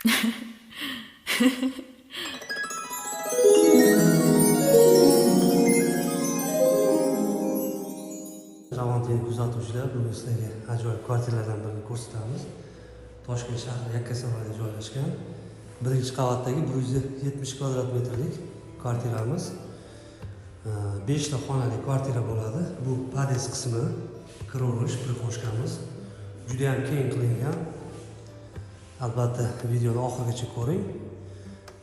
Ravon TV kuzatuvchilar, bugun sizlarga ajoyib kvartiralardan birini ko'rsatamiz. Toshkent shahri Yakkasaroyda joylashgan birinchi qavatdagi 170 kvadrat metrlik kvartiramiz. 5 ta xonali kvartira bo'ladi. Bu подъезд qismi, kiraverish, прихожка miz. Juda ham keng qilingan. Albatta videoni oxirigacha ko'ring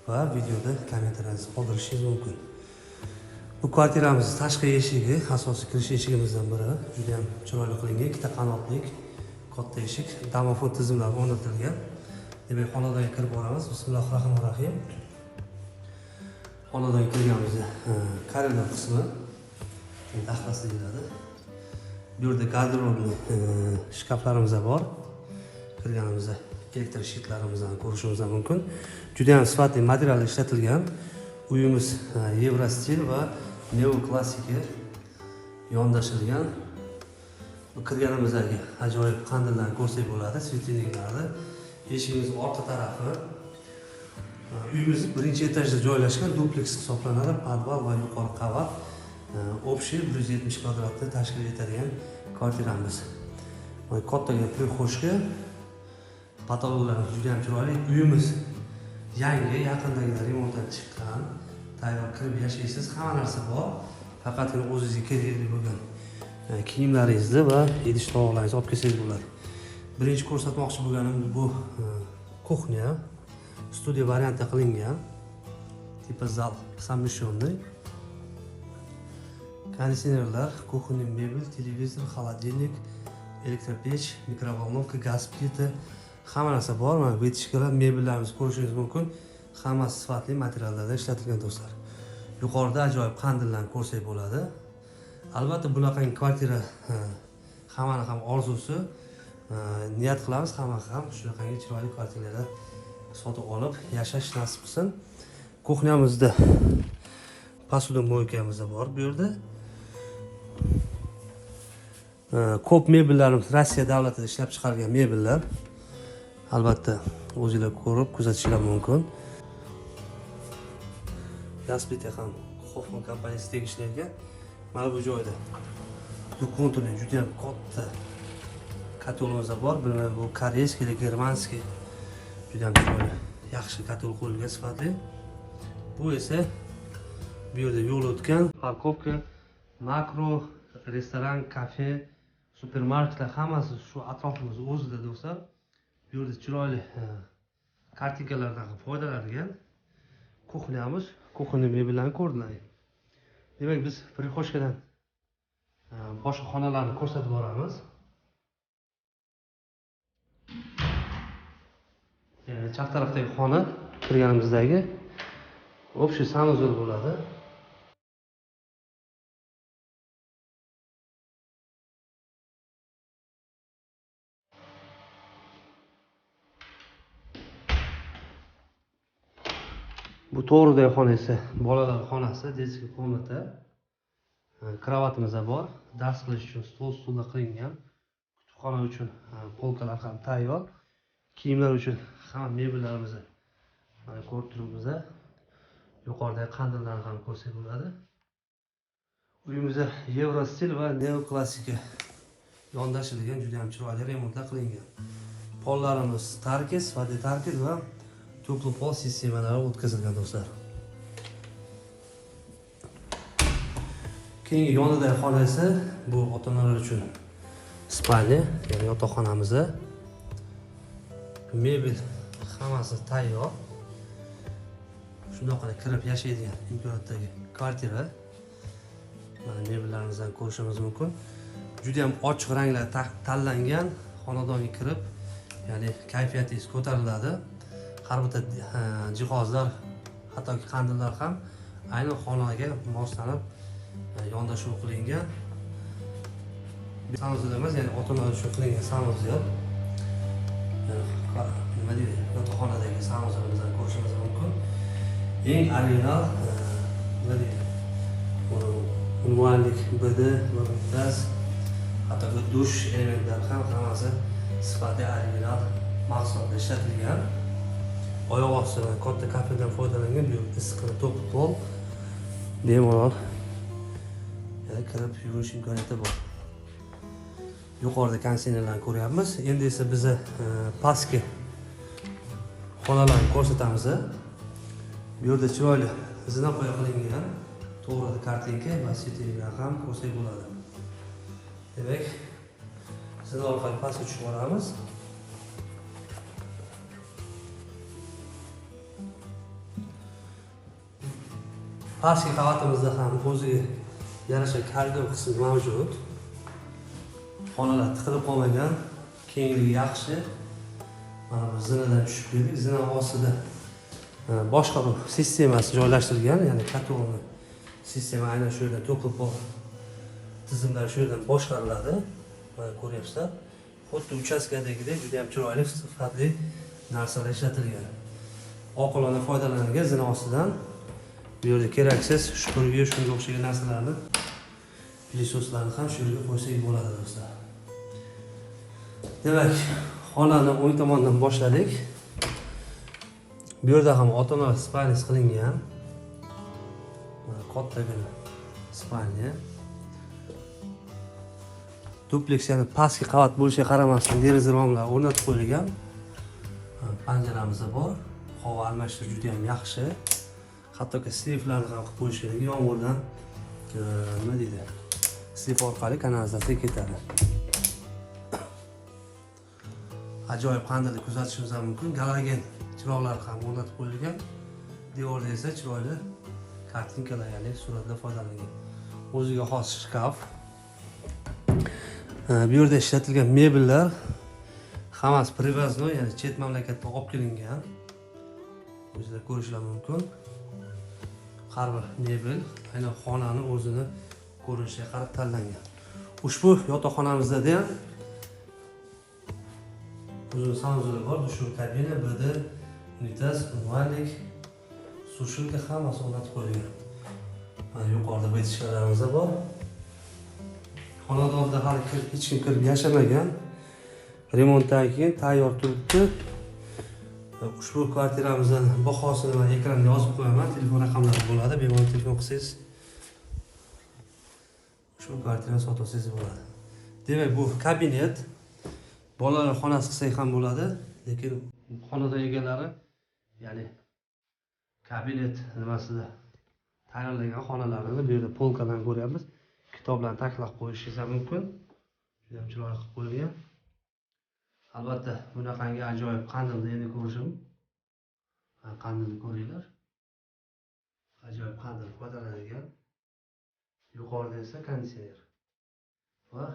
va videoda kommentariyingizni qoldirishingiz mumkin. Bu kvartiramiz tashqi eshigi, asosiy kirish eshigimizdan biri. Juda ham chiroyli qilingan, ikkita qanotlik katta eshik, domofon tizimlari o'rnatilgan. Demak, xonadonga kirib boramiz. Bismillahir rohmanir rohim. Xonadonga kirganimizda koridor qismi, dahliz deyiladi. Bu yerda гардеробный shkaflarimiz bor. Kirganimizda elektr щит larimizni ko'rishimiz mumkin. Juda ham sifatli material ishlatilgan. Uyimiz евростиль va neoklassika yondashilgan. Bu kirganimizdagi ajoyib qandillarni ko'rsak bo'ladi, светильник larni. Eshigimiz orqa tarafi. Uyimiz birinchi etajda joylashgan, dupleks hisoblanadi. Podval va yuqori qavat. Общий 170 kvadratni tashkil etadigan kvartiramiz. Mana kattagina прихожка, потолок larimiz juda ham chiroyli. Uyimiz yangi, yaqindagina remontdan chiqqan. Tayyor kirib yashaysiz, hamma narsa bor. Faqatgina o'zingizga kerakli bo'lgan kiyimlaringizni va idish tovoqlaringizni olib kelsangiz bo'ladi. Birinchi ko'rsatmoqchi bo'lganim bu кухня. Studiya variantda qilingan. Типа зал совмещенный. Konditsionerlar, кухонный mebel, televizor, холодильник, электропечь, микроволновка, gaz plita, hamma narsa bor. Mana вытяжка lar, mebellarimizni ko'rishingiz mumkin. Hammasi sifatli materiallardan ishlatilgan, do'stlar. Yuqorida ajoyib qandillarni ko'rsak bo'ladi. Albatta bunaqangi kvartira hammani ham orzusi. Niyat qilamiz, hamma ham shunaqangi chiroyli kvartiralarda sotib olib yashash nasib qilsin. Кухня mizda посудомойка miz bor bu yerda. Ko'p mebellarimiz Rossiya davlatida ishlab chiqargan mebellar. Albatta o'zinglar ko'rib kuzatishinglar mumkin. Gaz plita ham Hoffman kompaniyasi tegishli ekan. Mana bu joyda двухконтурный juda ham katta котёл imiz bor. Bilmayman, bu корейский или германский. Juda ham chiroyli, yaxshi котёл qo'yilgan, sifatli. Bu esa bu yerda yo'l o'tgan парковка, Makro, restoran, kafe, supermarketlar hammasi shu atrofimiz o'zida, do'stlar. Bu yerda chiroyli картинка lardan ham foydalanilgan. Кухня miz, кухня mebellarni ko'rdilar. Demak, biz прихожка dan boshqa xonalarni ko'rsatib boramiz. Chap tarafdagi xona kirganimizdagi общий санузел bo'ladi. Bu to'g'ridagi xona esa bolalar xonasi, детский комната. Кровать imiz bor. Dars qilish uchun stol, stullar qilingan. Kutubxona uchun полка lar ham tayyor. Kiyimlar uchun hamma mebellarimizni mana ko'rib turibmiz. Yuqoridagi qandillarni ham ko'rsak bo'ladi. Uyimizda евростиль va neoklassika yondashilgan, juda ham chiroyli remontlar qilingan. Pollarimiz Tarkes, sifatli Tarkes va теплый pol sistemalari o'tkazilgan, do'stlar. Keyingi yonidagi xona esa bu ota onalar uchun спальня, ya'ni yotoqxonamiz. Mebel hammasi tayyor. Shundoqqina kirib yashaydigan imkoniyatdagi kvartira. Mana mebellarimizdan ko'rishimiz mumkin. Juda ham ochiq ranglar tanlangan. Xonadonga kirib, ya'ni kayfiyatingiz ko'tariladi. Har bitta jihozlar, hattoki qandillar ham aynan xonaga moslanib yondashuv qilingan. Санузел emas, ya'ni ota onalar uchun qilingan санузел. Ya'ni nima deydi, yotoqxonadagi санузел imizni ko'rishimiz mumkin. Eng original nima deydi, умывальник, bd va gaz, hattoki dush elementlari ham hammasi sifatli original mahsulotlar ishlatilgan. Oyoq ostidan katta kafeldan foydalangan. Bu yerda issiqqina to'pli pol, bemalol yana kirib yuvinish imkoniyati bor. Yuqorida konditsionerlarni ko'ryapmiz. Endi esa biza pastki xonalarni ko'rsatamiz. Bu yerda chiroyli zinapoya qilingan, to'g'rida kartinka va светильник ham ko'rsak bo'ladi. Demak, zina orqali pastga tushib boramiz. Pastki qavatimizda ham o'ziga yarasha koridor qismi mavjud. Xonalar tiqilib qolmagan, kengligi yaxshi. Mana bu zinadan tushib keldik. Zina ostida boshqaruv sistemasi joylashtirilgan, ya'ni котёлни sistema aynan shu yerdan, to'plab pol tizimlar shu yerdan boshqariladi. Mana ko'ryapsizlar. Xuddi uchastkadagidek juda ham chiroyli, sifatli narsalar ishlatilgan. Oqilona foydalanilgan zina ostidan. Bu yerda keraksiz supurgi, shunga o'xshagan narsalarni, пылесос larni ham shu yerga qo'ysak bo'ladi, do'stlar. Demak, xonani o'ng tomondan boshladik. Bu yerda ham ota-onalar спальня si qilingan. Mana kattagina спальня. Dupleks, ya'ni pastki qavat bo'lishiga qaramasdan, deraza romlar o'rnatib qo'yilgan. Panjaramiz bor. Havo almashtirish juda ham yaxshi. Hattoki слив larni ham qilib qo'yish kerak. Yomg'irdan nima deydi? Слив orqali kanalizatsiya ketadi. Ajoyib qandilni kuzatishimiz ham mumkin. Galogen chiroqlar ham o'rnatib qo'yilgan. Devorda esa chiroyli kartinkalar, ya'ni suratlar foydalanilgan. O'ziga xos shkaf. Bu yerda ishlatilgan mebellar hammasi привозной, ya'ni chet mamlakatdan olib kelingan. O'zinglar ko'rishlar mumkin. Har bir mebel aynan xonani o'zini ko'rinishiga qarab tanlangan. Ushbu yotoqxonamizda ham o'zini санузел i bor, душевой kabina, БД, unitaz, умывальник, сушилка hammasi o'rnatib qo'yilgan. Mana yuqorida вытяжка larimiz bor. Xonadonda hali hech kim kirib yashamagan. Remontdan keyin tayyor turibdi. Ushbu kvartiramizning bahosini man ekranda yozib qo'yaman. Telefon raqamlari bo'ladi. Bemalol telefon qilsangiz ushbu kvartirani sotib olsangiz bo'ladi. Demak, bu kabinet bolalar xonasi qilsak ham bo'ladi, lekin xonadon egalari, ya'ni kabinet nimasida tayyorlagan xonalarini. Bu yerda полка larni ko'ryapmiz. Kitoblarni taklab qo'yishingiz ham mumkin. Juda ham chiroyli qilib qo'yilgan. Albatta, bunaqangi ajoyib qandilni endi ko'rishim. Ha, qandilni ko'ringlar. Ajoyib qandil foydalanilgan. Yuqorida esa konditsioner va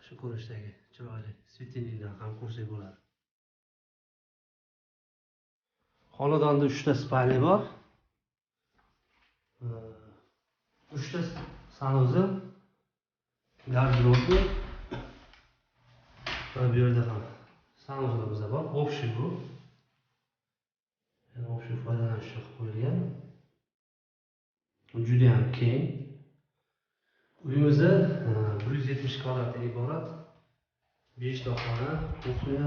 shu ko'rinishdagi chiroyli светильник lar ham ko'rsak bo'ladi. Xonadonda uchta спальня bor. Uchta санузел, garderob va bu yerda ham санузел imiz bor. Общий bu. Ya'ni общий foydalanish uchun qilib qo'yilgan. Juda ham keng. Uyimizda 170 kvadratdan iborat 5 ta xona, кухня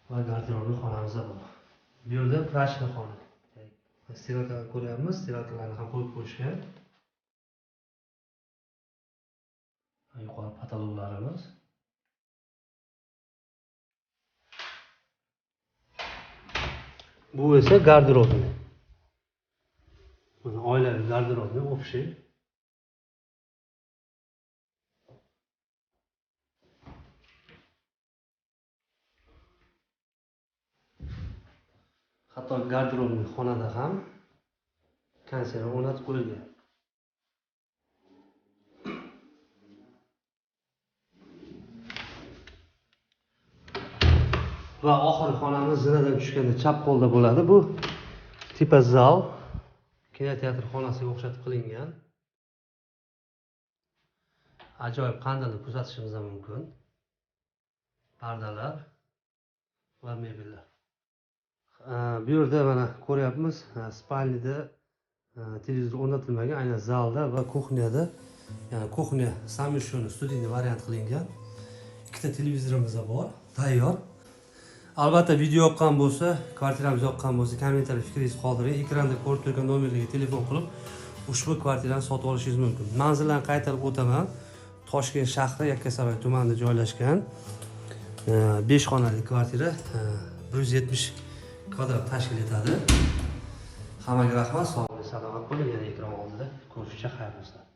va garderobli xonamiz bor. Bu yerda прачечный xona. Стиралка lar ko'ryapmiz, стиралка larni ham qo'yib qo'yishgan. Yuqori потолок larimiz. Bu esa garderobni. Mana oilaviy garderobni общий. Hatto garderobli xonada ham konditsioner o'rnatib qo'yilgan. Va oxirgi xonamiz zinadan tushganda chap qo'lda bo'ladi. Bu типа zal, kinoteatr xonasiga o'xshatib qilingan. Ajoyib qandilni kuzatishimiz ham mumkin. Pardalar va mebellar. Bu yerda mana ko'ryapmiz, спальня da televizor o'rnatilmagan, aynan zalda va кухня da, ya'ni кухня совмещенный студийный variant qilingan. Ikkita televizorimiz bor, tayyor. Albatta, video yoqqan bo'lsa, kvartiramiz yoqqan bo'lsa, kommentariyada fikringizni qoldiring. Ekranda ko'rib turgan nomerlarga telefon qilib, ushbu kvartirani sotib olishingiz mumkin. Manzillarni qaytarib o'taman. Toshkent shahri, Yakkasaroy tumanida joylashgan 5 xonali kvartira, 170 kvadrat tashkil etadi. Hammaga rahmat, sog' bo'ling, salomat bo'ling. Yana ekran oldida ko'rishguncha xayr bo'lsin.